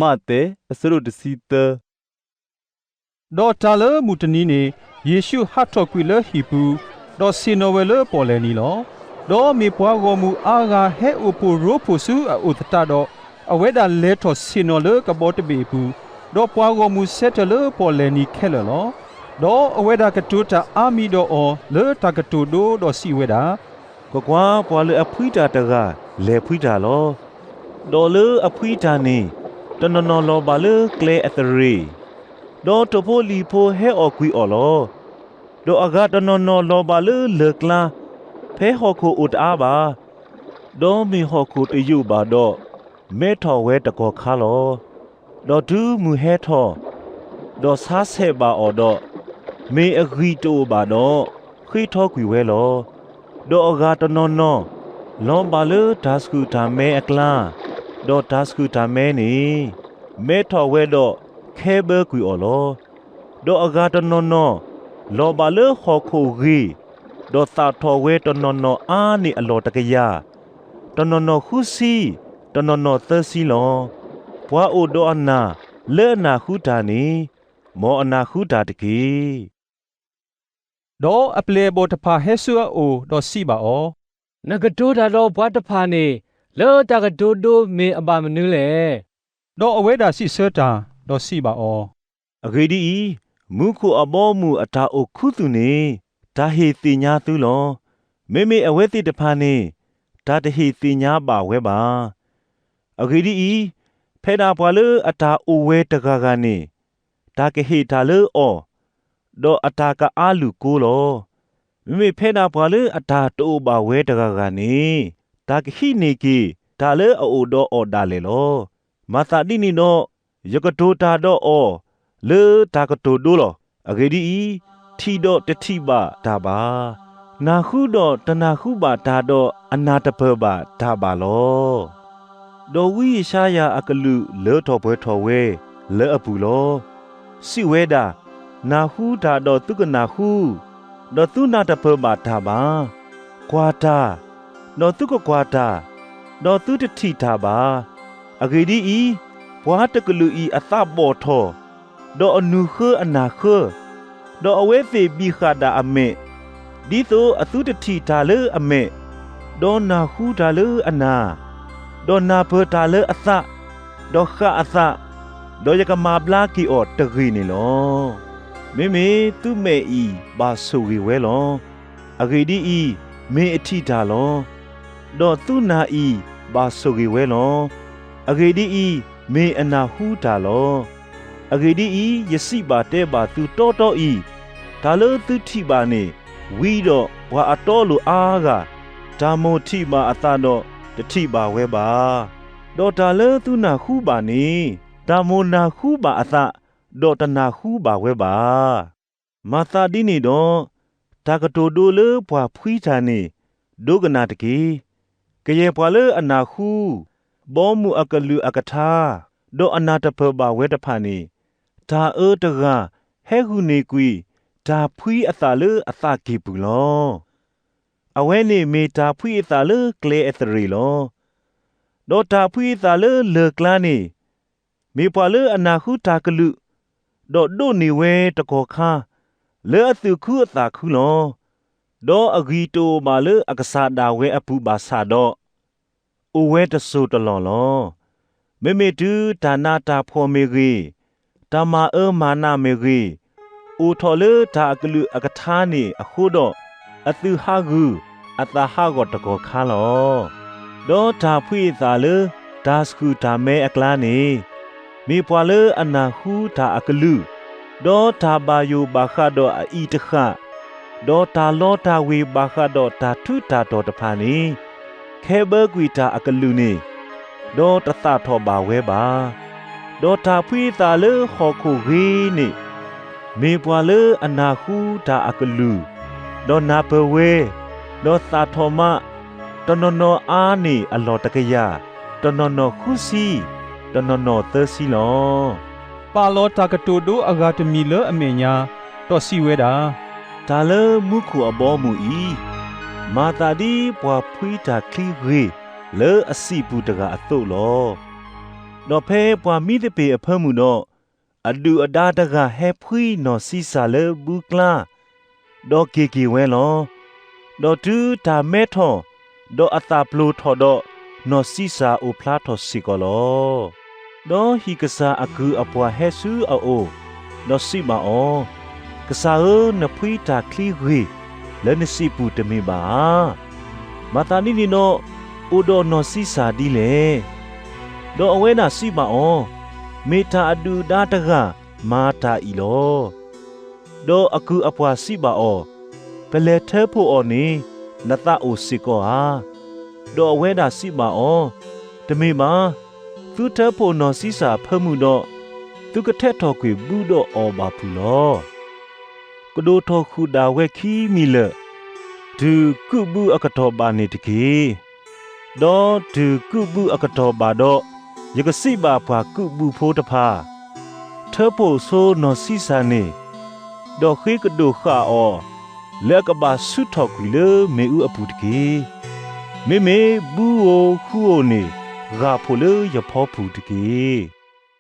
မးသဲ အဆၢဒိၣ်တဆံသၢ. ဒီးတၢ်လၢမုၢ်တနံၤန့ၣ် ယ့ၣ်ရှူးဟးထီၣ်ကွံာ်လၢဟံၣ်ပူၤ, ဒီးဆ့ၣ်နီၤဝဲလၢပီၣ်လဲၣ်နံၤလီၤ. ဒီးမ့ၢ်ပှၤဂီၢ်မုၢ်အါဂၤဟဲအိၣ်ဖှိၣ်ရိဖှိၣ်ဆူအအိၣ်သတးဒီး, အဝဲဒၣ်လဲၤထီၣ်ဆ့ၣ်နီၤလၢကဘီတဘ့ၣ်အပူၤ, ဒီးပှၤဂီၢ်မုၢ်ဆဲးထၢၣ်လၢပီၣ်လဲၣ်နံၤခဲလၢာ်လီၤ. ဒီးအဝဲဒၣ်ကတိၤတၢ်အါမံၤဒီးအီၤလၢတၢ်ကတိၤဒိ, ဒီးစံးဝဲဒၣ်, ကွၢ်ကွၢ်, ပှၤလၢအဖှံတၢ်တဂၤလဲၤဖှံတၢ်လီၤ. ဒီးလၢအဖှံတၢ်န့ၣ် တနီၤနီၤလီၤဘၣ်လၢကျဲအသရ့ၣ်, ဒီးထိၣ်ဖိလံၣ်ဖိဟဲအီၣ်ကွံာ်အီၤလီၤ. ဒီးအဂၤတနီၤနီၤလီၤဘၣ်လၢလၢၢ်ကျါ, ဖဲဟီၣ်ခိၣ်အိၣ်တအါဘၣ်. ဒီးမ့ၢ်ဟီၣ်ခိၣ်တယိာ်ဘၣ်ဒီး, မဲထီၣ်ဝဲတကီၢ်ခါလီၤ. ဒီးတုၤမုၢ်ဟဲထီၣ်, ဒီးဆါဆဲးဘၣ်အီၤဒီး, မ့ၢ်အဂံၢ်တအိၣ်ဘၣ်ဒီး, ဃ့ထီကွံာ်ဝဲလီၤ. ဒီးအဂၤတနီၤနီၤ လီၤဘၣ်လၢတၢ်ဆှုၣ်တၢ်မဲအကျါ, ဒီးတၢ်ဆှုၣ်တၢ်မဲန့ၣ် မဲထီၣ်ဝဲဒီးခဲဘၢကွံာ်အီၤလီၤ. ဒီးအဂၤတနီၤနီၤ လီၤဘၣ်လၢဟီၣ်ခိၣ်ဂ့ၢ်, ဒီးသၣ်ထီၣ်ဝဲတနီၤနီၤအါန့ၢ်အလီၢ်တကယၤ, တနီၤနီၤဃုဆံ, တနီၤနီၤသၢဆံလီၤ. ပှၤအိၣ်ဒီးအနၢ်လၢအနၢ်ဟူတၢ်န့ၣ်, မ်အနၢ်ဟူတၢ်တက့ၢ်. ဒီးအပျဲၢ်အဘီၣ်တဖၣ်ဟဲဆူအအိၣ်, ဒီးစံးဘၣ်အီၤ, နကတိၤတၢ်ဒီးပှၤတဖၣ်န့ၣ်, လၢတၢ်ကတိၤဒိမ့ၢ်အဘၣ်မနုၤလဲၣ်. ဒီးအဝဲဒၣ်စံးဆၢတၢ်, ဒီးစံးဘၣ်အီၤ, အဂ့ၢ်ဒ်အံၤ, မူခိၣ်အဘီအမုၢ်အတၢ်အိၣ်ခူသူၣ်န့ၣ်, တၢ်ဟ့ၣ်သ့ၣ်ညါသုလီၤ. မ့မ့ၢ်အဝဲသ့ၣ်တဖၣ်န့ၣ်, တၢ်တဟ့ၣ်သ့ၣ်ညါဘၣ်ဝဲဘၣ်. အဂ့ၢ်ဒ်အံၤ, ဖဲဒၣ်ပှၤလၢအတၢ်အိၣ်ဝဲတဂၤဂၤန့ၣ်, တၢ်ကဟ့ၣ်တၢ်လၢအီၤ, ဒီးအတၢ်ကအါလုၢ်ကိလီၤ. မ့မ့ၢ်ဖဲဒၣ်ပှၤလၢအတၢ်တအိၣ်ဘၣ်ဝဲတဂၤဂၤန့ၣ်, တၢ်ကဟံးန့ၢ်က့ၤတၢ်လၢအအိၣ်ဒီးအီၤဒၣ်လဲာ်လီၤ. မၤသးဒ်န့ၣ်ဒီး, ယကတိၤတၢ်ဒီးအီၤလၢတၢ်ကတိၤဒိလီၤ. အဂ့ၢ်ဒ်အံၤ, ထံၣ်ဒီးတထံၣ်ဘၣ်တၢ်ဘၣ်, နၢ်ဟူဒီးတနၢ်ဟူဘၣ်တၢ်ဒီးအနၢ်တပၢၢ်ဘၣ်တၢ်ဘၣ်လီၤ. ဒီးဝံယၡါယၤအကလုၢ်လၢထီၣ်ပှဲၤထီၣ်ဝဲလၢအပူၤလီၤ. စံးဝဲဒၣ်, နၢ်ဟူတၢ်ဒီးသုကနၢ်ဟူ, ဒီးသုနၢ်တပၢၢ်ဘၣ်တၢ်ဘၣ်. ကွၢ်တၢ်, ဒီးသုကကွၢ်တၢ်, ဒီးသုတထံၣ်တၢ်ဘၣ်. အဂ့ၢ်ဒ်အံၤ, ပှၤတကလုာ်အံၤအသးဘီၣ်ထီၣ်, ဒီးအနုၢ်ဃၢအနၢ်ဃၢ, ဒီးအဝဲသ့ၣ်ဘံၣ်ဃာ်ဒၣ်အမဲာ်, ဒ်သိးအသုတထံၣ်တၢ်လၢအမဲာ်, ဒီးနၢ်ဟူတၢ်လၢအနၢ်, ဒီးနၢ်ပၢၢ်တၢ်လၢအသး, ဒီးဃၣ်အသး, ဒီးယကမၤဘျါက့ၤအီၤတဂ့ၤန့ၣ်လီၤ. မ့မ့ၢ်သုမဲာ်အံၤဘၣ်ဆိၣ်ဂ့ၤဝဲလီၤ. အဂ့ၢ်ဒ်အံၤ, မ့ၢ်အထံၣ်တၢ်လီၤ. ဒီးသုနၢ်အံၤဘၣ်ဆိၣ်ဂ့ၤဝဲလီၤ. အဂ့ၢ်ဒ်အံၤ, မ့ၢ်အနၢ်ဟူတၢ်လီၤ. အဂ့ၢ်ဒ်အံၤ, ယစံးဘၣ်တဲဘၣ်သုတီတီအံၤ, တၢ်လၢသုထံၣ်ဘၣ်န့ၣ်, ဝံဒီးပှၤအတီအလိၤအါဂၤ, တၢ်မိၣ်ထံၣ်ဘၣ်အသးဒီးတထံၣ်ဘၣ်ဝဲဘၣ်. ဒီးတၢ်လၢသုနၢ်ဟူဘၣ်န့ၣ်, တၢ်မိၣ်နၢ်ဟူဘၣ်အသး, ဒီးတနၢ်ဟူဘၣ်ဝဲဘၣ်. မၤသးဒ်န့ၣ်ဒီး, တၢ်ကတိၤဒိလၢပှၤဖှံတၢ်န့ၣ်, ဒိကနၣ်တက့ၢ်. ကယဲၢ်ပှၤလၢအနၢ်ဟူ, ဘီမုၢ်အကလုၢ်အကထါ, ဒီးအနၢ်တပၢၢ်ဘၣ်ဝဲတဖၣ်န့ၣ်, တၢ်အၢတဂၤဟဲဂုာ်န့ၢ်ကွံာ် တၢ်ဖှံအသးလၢအသးကံၢ်ပူၤလီၤ. အဝဲန့ၣ်မ့ၢ်တၢ်ဖှံအသးလၢကျဲအသရ့ၣ်လီၤ. ဒီးတၢ်ဖှံအသးလၢလၢၢ်ကျါန့ၣ်, မ့ၢ်ပှၤလၢအနၢ်ဟူတၢ်ကလုာ်, ဒီးဒိးန့ၢ်ဝဲတကီၢ်ခါ, လၢအသူၣ်ခုအသးခုလီၤ. ဒီးအဂံၢ်တအိၣ်ဘၣ်လၢအကစၢ်ဒၣ်ဝဲအပူၤဘၣ်ဆၣ်ဒီး, အိၣ်ဝဲတစိၢ်တလီၢ်လီၤ. မ့မ့ၢ်တုၤတၢ်နးတၢ်ဖှီၣ်မ့ၢ်ဂ့ၤ, တၢ်မၤအၢမၤနးမ့ၢ်ဂ့ၤ, အိၣ်ထီၣ်လၢတၢ်အကလုာ်အကထါန့ၣ်အဃိဒီး, အသုးဟးဂူာ်အသးဟးဂီၤတကီၢ်ခါလီၤ. ဒီးတၢ်ဖှံအသးလၢတၢ်ဆှုၣ်တၢ်မဲအကျါန့ၣ်, မ့ၢ်ပှၤလၢအနၢ်ဟူတၢ်အကလုၢ်, ဒီးတၢ်ဘၣ်ယိၣ်ဘၣ်ဃးဒီးအအံၤတဃၣ်, ဒီးတၢ်လီတၢ်ဝ့ၤဘၣ်ဃးဒီးတၢ်ထူးတၢ်တီၤတဖၣ်န့ၣ်, ခဲဘၢကွံာ်တၢ်အကလုၢ်န့ၣ်, ဒီးတသၣ်ထီၣ်ဘၣ်ဝဲဘၣ်. ဒီးတၢ်ဖှံအသးလၢဟီၣ်ခိၣ်ဂ့ၤန့ၣ်, မ့ၢ်ပှၤလၢအနၢ်ဟူတၢ်အကလုၢ်, ဒီးနၢ်ပၢၢ်ဝဲ, ဒီးသၣ်ထီၣ်မး, တနီၤနီၤအါန့ၢ်အလီၢ်တကယၤ, တနီၤနီၤဃုဆံ, တနီၤနီၤသၢဆံလီၤ. ပာ်လီၤတၢ်ကတိၤဒိအဂၤတမံၤလၢအမဲာ်ညါ, ဒီးစံးဝဲဒၣ်, တၢ်လၢမူခိၣ်အဘီအမုၢ်အံၤ, မၤသးဒ်ပှၤဖှံတၢ်ချံဂ့ၤလၢအစံာ်ပူၤတဂၤအသိးလီၤ. ဒီးဖဲပှၤမံသပ့ၤအဖၢမုၢ်ဒီး, အဒုၣ်အဒါတဂၤဟဲဖှံနီၢ်စံစၢ်လၢဘုကျါ, ဒီးက့ၤက့ၤဝဲလီၤ. ဒီးတုၤတၢ်မဲထီၣ်, ဒီးအသၣ်ပျိၤထီၣ်ဒီး, နီၢ်စံစၢ်အိၣ်ဖျါထီၣ်စ့ၢ်ကီးလီၤ. ဒီးဟံၣ်ကစၢ်အကုၢ်အပှၤဟဲဆူအအိၣ်, ဒီးစံးဘၣ်အီၤ, ကစၢ်ဧၢ, နဖှံတၢ်ချံဂ့ၤလၢနစံာ်ပူၤတမ့ၢ်ဘၣ်ဧါ. မၤသးဒ်န့ၣ်ဒီး, အိၣ်ဒီးနီၢ်စံစၢ်ဒ်လဲၣ်. ဒီးအဝဲဒၣ်စံးဘၣ်အီၤ, မ့ၢ်တၢ်အဒုၣ်အဒါတဂၤမၤတၢ်အံၤလီၤ. ဒီးအကုၢ်အပှၤစံးဘၣ်အီၤ, ပလဲၤထၢဖှိၣ်အီၤန့ၣ်, နသးအိၣ်စ့ၢ်ကီးဧါ. ဒီးအဝဲဒၣ်စံးဘၣ်အီၤ, တမ့ၢ်ဘၣ်, သုထၢဖှိၣ်နီၢ်စံစၢ်အဖၢမုၢ်ဒီး, သုကထဲးထီၣ်ကွံာ်ဘုဒီးအီၤဘၣ်ဖုးလီၤ. ကဒိၣ်ထီၣ်ဃုာ်ဒၣ်ဝဲခံမံၤလၢာ်, တုၤကုၣ်ဘုအကတီၢ်ဘၣ်န့ၣ်တက့ၢ်. ဒီးတုၤကုၣ်ဘုအကတီၢ်ဘၣ်ဒီး, ယကစံးဘၣ်ပှၤကုၣ်ဘုဖိတဖၣ်, ထၢဖှိၣ်ဆိနီၢ်စံစၢ်န့ၣ်, ဒီးဃ့ကဒိၣ်ဃာ်အီၤ, လၢအကဘၣ်ဆူၣ်ထီၣ်ကွံာ်လၢမ့ၣ်အူအပူၤတက့ၢ်. မ့မ့ၢ်ဘုဧိၤဃုဧိၤန့ၣ်, ဂၢ်ဖှိၣ်လၢယဖီပူၤတက့ၢ်.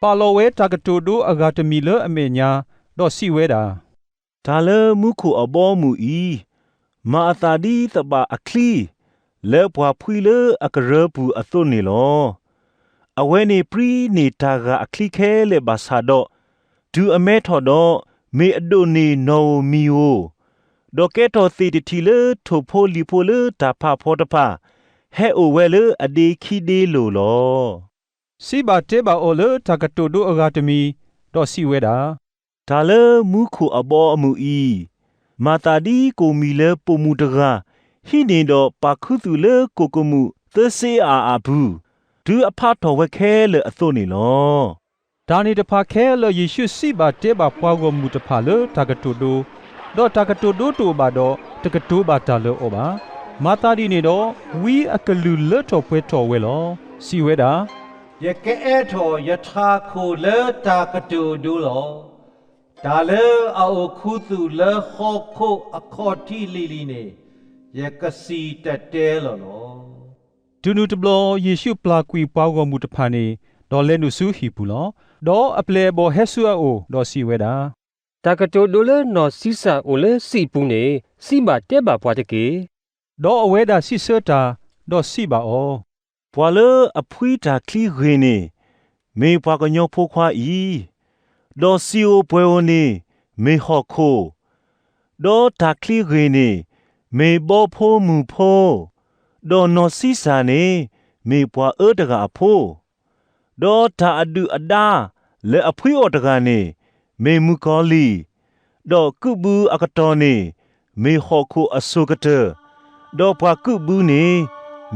ပာ်လီၤဝဲတၢ်ကတိၤဒိအဂၤတမံၤလၢအမဲာ်ညါ, ဒီးစံးဝဲဒၣ်, တၢ်လၢမူခိၣ်အဘီအမုၢ်အံၤ, မၤအသးဒ်သဘၣ်အချံ, လၢပှၤဖှံလၢအကရၢပူၤအသိးန့ၣ်လီၤ. အဝဲန့ၣ်ပြံန့ၢ်တၢ်ဂၢ်အချံခဲလၢာ်ဘၣ်ဆၣ်ဒီး, တုၤအမဲထီၣ်ဒီး, မ့ၢ်အဒိၣ်န့ၢ်နီၣ်ဧိၤမံၤဧိၤ, ဒီးကဲထီၣ်သ့ၣ်တထံၣ်လၢထိၣ်ဖိလံၤဖိလၢတၢ်ဖးဖီတဖၣ်, ဟဲအိၣ်ဝဲလၢအဒ့ခံဒ့လိၤလီၤ. စံးဘၣ်တဲဘၣ်အီၤလၢတၢ်ကတိၤဒိအဂၤတမံၤ, ဒီးစံးဝဲဒၣ်, တၢ်လၢမူခိၣ်အဘီအမုၢ်အံၤ, မၤသးဒ်ကိၣ်မံၤလၢပိာ်မုၣ်တဂၤ, ဟံးန့ၢ်ဒီးပာ်ခူသူၣ်လၢကိၣ်ကမူၣ်သၢစ့အါအါအပူၤ, တုၤအဖးထီၣ်ဝဲခဲလၢာ်အသိးန့ၣ်လီၤ. တၢ်န့ၣ်တဖၣ်ခဲလၢာ်ယ့ၣ်ၡူးစံးဘၣ်တဲဘၣ်ပှၤဂီၢ်မုၢ်တဖၣ်လၢတၢ်ကတိၤဒိ, ဒီးတၢ်ကတိၤဒိတအိၣ်ဘၣ်ဒီး, တကတိၤဘၣ်တၢ်လၢအီၤဘၣ်. မၤသးဒ်န့ၣ်ဒီး, ဝံအကလုၢ်လၢထီၣ်ပှဲၤထီၣ်ဝဲလီၤ. စံးဝဲဒၣ်, ယကအဲၣ်ထီၣ်ယထးခိၣ်လၢတၢ်ကတိၤဒိလီၤ. တၢ်လၢအအိၣ်ခူသူၣ်လၢဟီၣ်ခိၣ်အခီၣ်ထံးလံၤလံၤန့ၣ်, ယကစံၣ်တဲၤတဲလီၤလီၤ. တုၤနုၤတဘျီယ့ၣ်ၡူးပျၢ်ကွံာ်ပှၤဂီၢ်မုၢ်တဖၣ်န့ၣ်, ဒီးလဲၤနုာ်ဆူဟံၣ်ပူၤလီၤ. ဒီးအပျဲၢ်အဘီၣ်ဟဲဆူအအိၣ်, ဒီးစံးဝဲဒၣ်, တၢ်ကတိၤဒိလၢနီၢ်စံစၢ်အိၣ်လၢစံာ်ပူၤန့ၣ်, စံးဘၣ်တဲဘၣ်ပှၤတက့ၢ်. ဒီးအဝဲဒၣ်စံးဆၢတၢ်, ဒီးစံးဘၣ်အီၤ, ပှၤလၢအဖှံတၢ်ချံဂ့ၤန့ၣ်, မ့ၢ်ပှၤကညီဖိခွါအံၤ, ဒီးစံာ်ဧိၤပှဲၤဧိၤန့ၣ်, မ့ၢ်ဟီၣ်ခိၣ်, ဒီးတၢ်ချံဂ့ၤန့ၣ်, မ့ၢ်ဘီဖိမုၢ်ဖိ, ဒီးနီၢ်စံစၢ်န့ၣ်, မ့ၢ်ပှၤအၢတဂၤအဖိ, ဒီးတၢ်အဒုၣ်အဒါလၢအဖှံအီၤတဂၤန့ၣ်, မ့ၢ်မုၣ်ကီၤလံၢ်, ဒီးကုၣ်ဘုအကတီၢ်န့ၣ်, မ့ၢ်ဟီၣ်ခိၣ်အစိၤကတၢၢ်, ဒီးပှၤကုၣ်ဘုန့ၣ်,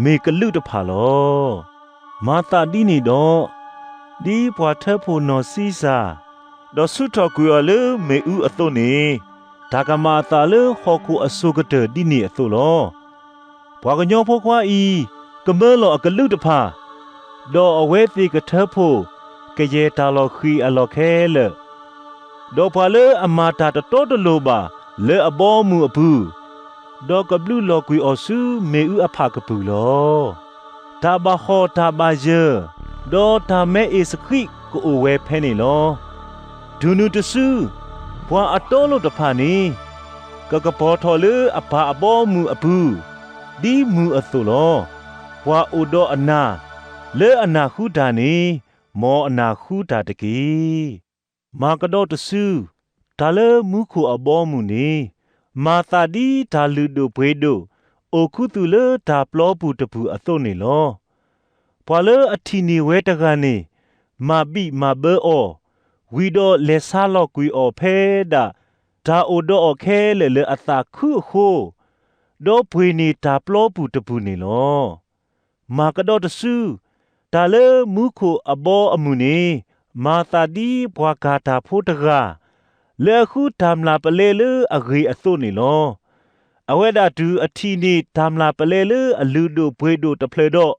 မ့ၢ်ကလုာ်တဖၣ်လီၤ. မၤသးဒ်န့ၣ်ဒီး, ဒ်ပှၤထၢဖှိၣ်နီၢ်စံစၢ်, ဒီးဆူၣ်ထီၣ်ကွံာ်အီၤလၢမ့ၣ်အူအသိးန့ၣ်, တၢ်ကမၤအသးလၢဟီၣ်ခိၣ်အစိၤကတၢၢ်ဒ်န့ၣ်အသိးလီၤ. ပှၤကညီဖိခွါအံၤ, ကမၢလီၤအကလုာ်တဖၣ်, ဒီးအဝဲသ့ၣ်ကထၢဖှိၣ်ကယဲၢ်တၢ်လီၢ်ဃံၤအလီၢ်ခဲလၢာ်, ဒီးပှၤလၢအမၤတၢ်တတီတလိၤဘၣ်လၢအဘီအမုၢ်အပူၤ, ဒီးကဘျုးလီၤကွံာ်အီၤဆူမ့ၣ်အူအဖၣ်ကပုာ်လီၤ. တၢ်ဘၣ်ဟီၣ်တၢ်ဘၣ်ယၢၤ, ဒီးတၢ်မဲအ့ၣ်စဃံးကအိၣ်ဝဲဖဲန့ၣ်လီၤ. တုၤနုၤတစု, ပှၤအတီအလိၤတဖၣ်န့ၣ်, ကကပီၤထီၣ်လၢအပၢ်အဘီအမုၢ်အပူၤ, ဒ်မုၢ်အသိးလီၤ. ပှၤအိၣ်ဒီးအနၢ်, လၢအနၢ်ဃုတၢ်န့ၣ်, မ်အနၢ်ဃုတၢ်တက့ၢ်. မၤကဒီးတစု, တၢ်လၢမူခိၣ်အဘီအမုၢ်န့ၣ်, မၤသးဒ်တၢ်လုၢ်ဒိၣ်ပှ့ၤဒိၣ်, အိၣ်ခူသူၣ်လၢတၢ်ပျီပူၤတပူၤအသိးန့ၣ်လီၤ. ပှၤလၢအထံၣ်န့ၢ်ဝဲတဂၤန့ၣ်, မၤဘံၣ်မၤဘၢအီၤ, ဝံၤဒီးလဲၤဆါလီၤကွံာ်အီၤဖဲဒၣ်တၢ်အိၣ်ဒီးအီၤခဲလၢာ်လၢအသးခုအဃိ, ဒီးပှ့ၤန့ၢ်တၢ်ပျီပူၤတပူၤန့ၣ်လီၤ. မၤကဒီးတစု, တၢ်လၢမူခိၣ်အဘီအမုၢ်န့ၣ်, မၤသးဒ်ပှၤကၤတၢ်ဖိတဂၤ, လၢအဃုတၢ်မျၢ်ပလဲလၢအဂ့ၤအသိးန့ၣ်လီၤ. အဝဲဒၣ်တုၤအထံၣ်န့ၢ်တၢ်မျၢ်ပလဲလၢအလုၢ်ဒိၣ်ပှ့ၤဒိၣ်တဖျၢၣ်ဒီး,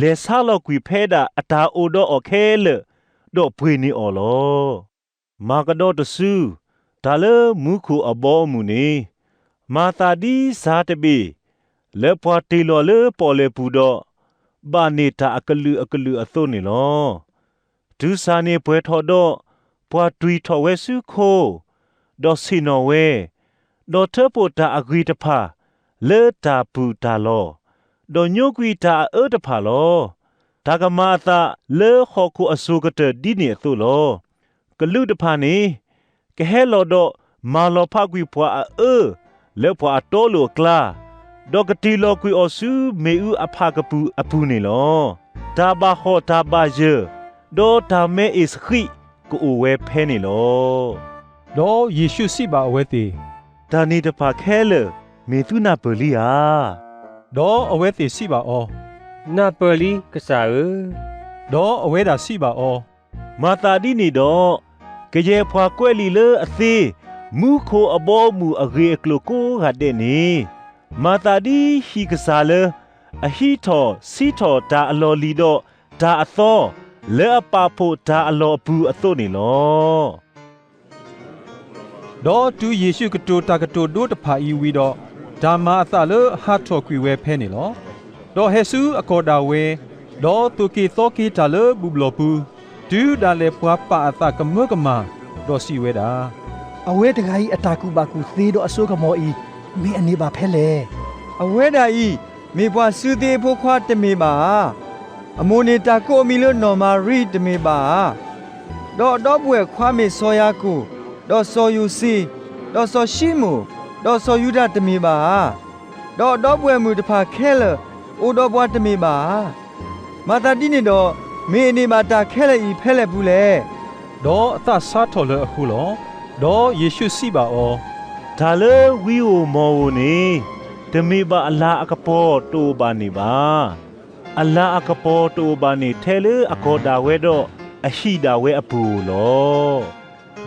လဲၤဆါလီၤကွံာ်ဖဲဒၣ်အတၢ်အိၣ်ဒီးအီၤခဲလၢာ်, ဒီးပှ့ၤန့ၢ်အီၤလီၤ. မၤကဒီးတစု, တၢ်လၢမူခိၣ်အဘီအမုၢ်န့ၣ်, မၤသးဒ်စၤတဘ့ၣ်, လၢပှၤတ့ၢ်လီၤလၢပီၣ်လဲၣ်ပူၤဒီး, ဘၣ်န့ၢ်တၢ်အကလုာ်အကလုာ်အသိးန့ၣ်လီၤ. တုၤစၢ်န့ၣ်ပှဲၤထီၣ်ဒီး, ပှၢ်တွံၢ်ထီၣ်ဝဲဆူခိ, ဒီးဆ့ၣ်နီၤဝဲ, ဒီးထၢဖှိၣ်တၢ်အဂ့ၤတဖၣ်, လၢတၢ်ပူၤတၢ်လီၢ်, ဒီးညိကွံာ်တၢ်အအၢတဖၣ်လီၤ. တၢ်ကမၤအသးလၢဟီၣ်ခိၣ်အစိၤကတၢၢ်ဒ်န့ၣ်အသိးလီၤ. ကလူးတဖၣ်န့ၣ်, ကဟဲလီၤဒီးမၤလီၤဖးကွံာ်ပှၤအအၢ, လၢပှၤအတီအလိၤအကျါ, ဒီးကတ့ၢ်လီၤကွံာ်အီၤဆူမ့ၣ်အူအဖၣ်ကပူၤအပူၤန့ၣ်လီၤ. တၢ်ဘၣ်ဟီၣ်တၢ်ဘၣ်ယၢၢ်, ဒီးတၢ်မဲအ့ၣ်စဃံးကအိၣ်ဝဲဖဲန့ၣ်လီၤ. ဒီးယ့ၣ်ၡူးစံးဘၣ်အဝဲသ့ၣ်, တၢ်န့ၣ်တဖၣ်ခဲလၢာ်မ့ၢ်သုနၢ်ပၢၢ်လံဧါ. ဒီးအဝဲသ့ၣ်စံးဘၣ်အီၤ, နၢ်ပၢၢ်လံ ကစၢ်ဧၢ. ဒီးအဝဲဒၣ်စံးဘၣ်အီၤ, မၤသးဒ်န့ၣ်ဒီး, ကယဲၢ်ပှၤကွဲးလံာ်လၢအသ့, မူခိၣ်အဘီအမုၢ်အဂ့ၢ်အကျိၤကိးဂၤဒဲးန့ၣ်, မၤသးဒ်ဟံၣ်ကစၢ်လၢအဟံးထီၣ်ဆံးထီၣ်တၢ်အလီၢ်လံၤဒီးတၢ်အသီ, လၢအပာ်ဖှိၣ်တၢ်အလီၢ်အပူၤအသိးန့ၣ်လီၤ. ဒီးတုၤယ့ၣ်ၡူးကတိၤတၢ်ကတိၤဒိတဖၣ်အံၤဝံၤဒီး, တၢ်မၤအသးလၢဟးထီၣ်ကွံာ်ဝဲဖဲန့ၣ်လီၤ. ဒီးဟဲဆူအကီၢ်ဒၣ်ဝဲ, ဒီးသိၣ်က့ၤသီက့ၤတၢ်လၢဘူၣ်ဘျီၣ်ပူၤ, တုၤဒၣ်လဲာ်ပှၤပာ်အသးကမၢကမၣ်, ဒီးစံးဝဲဒၣ်, အဝဲတဂၤအံၤအတၢ်ကူၣ်ဘၣ်ကူၣ်သ့ဒီးအစိကမီၤအံၤ, မ့ၢ်အန့ၢ်ဘၣ်ဖဲလဲၣ်. အဝဲဒၣ်အံၤ, မ့ၢ်ပှၤစုသ့အဖိခွါတမ့ၢ်ဘၣ်ဧါ. အမိၢ်န့ၣ်တၢ်ကိးအမံၤလၢနီၢ်မၤရံတမ့ၢ်ဘၣ်ဧါ. ဒီးအဒီပုၢ်ဝဲၢ်ခွါမ့ၢ်စီၤယၤကိာ်, ဒီးစီၤယိၤစ့, ဒီးစီၤၡံမိၣ်, ဒီးစီၤယူဒၤတမ့ၢ်ဘၣ်ဧါ. ဒီးအဒီပုၢ်ဝဲၢ်မုၣ်တဖၣ်ခဲလၢာ်အိၣ်ဒီးပှၤတမ့ၢ်ဘၣ်ဧါ. မၤသးဒ်န့ၣ်ဒီး, မ့ၢ်အန့ၢ်ဘၣ်တၢ်ခဲလၢာ်အံၤဖဲလဲၣ်ပူၤလဲၣ်. ဒီးအသးဆါထီၣ်လၢအဃိလီၤ. ဒီးယ့ၣ်ၡူးစံးဘၣ်အီၤ, တၢ်လၢဝံဧိၤမီၢ်ဧိၤန့ၣ်, တမ့ၢ်ဘၣ်အလၤအကပီၤတအိၣ်ဘၣ်န့ၣ်ဘၣ်. အလၤအကပီၤတအိၣ်ဘၣ်န့ၣ်ထဲလၢအကီၢ်ဒၣ်ဝဲဒီး, အဟံၣ်ဒၣ်ဝဲအပူၤဧိၤလီ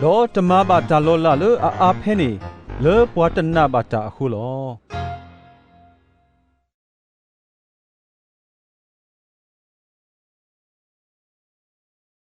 ၤ. ဒီးတမၤဘၣ်တၢ်လီၤလးလၢအအါဖဲန့ၣ်, လၢပှၤတနာ်ဘၣ်တၢ်အဃိလီၤ.